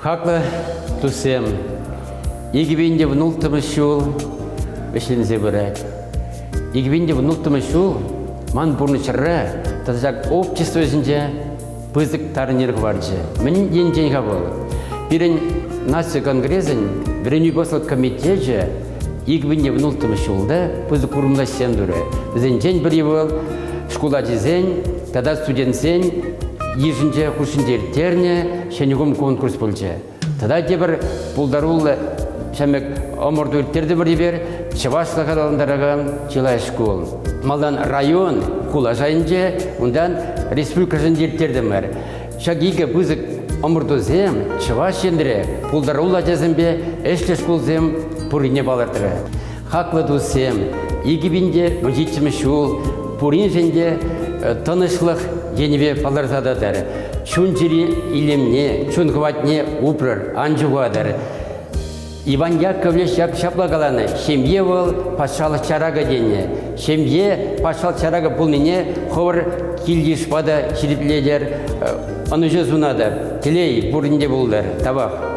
Хаклӑ туссем, 2016 ҫул вӗҫленсе пырать. 2016 ҫул ман пурнӑҫра тата ҫак общество ӗҫӗнче пысӑк тарӑн хӑварчӗ. Мӗн енчен-ха вӑл? Пирӗн наци конгресӗн вӗренӳ ӑслӑх комитечӗ 2016 ҫулта пысӑк курӑмлӑ ӗҫсем турӗ. Вӗсенчен пӗри вӑл шкул ачисен тата студентсен йышӗнче хушшинче ирттернӗ Ҫӗнӗ кун конкурс пулчӗ. Тата тепӗр пултаруллӑ ҫамрӑк ӑмӑрту ирттертӗмӗр эпир чӑвашлӑх аталантаракан чылай шкул. Малтан район, хула шайӗнче, унтан республика шайӗнче ирттертӗмӗр. Ҫак икӗ пысӑк ӑмӑртусем Чӑваш Енре пултаруллӑ ачасемпе ӗҫлӗ шкулсем пуррине палӑртрӗ. Хаклӑ туссем, 2017 ҫул пуриншӗн те тӑнӑҫлӑх енӗпе палӑрса тӑтӑр. Чун-чӗри илемне, чун хӑватне упрӑр, ан ҫухатӑр. Иван Яковлевич ҫапла каланӑ, ҫемье вӑл патшалӑх чаракӗ тенӗ. Ҫемье патшалӑх чаракӗ пулнине хӑвӑр кил-йышпа та ҫирӗплетӗр, ӑнӑҫу сунатӑп. Телей пурин те пултӑр. Тавах.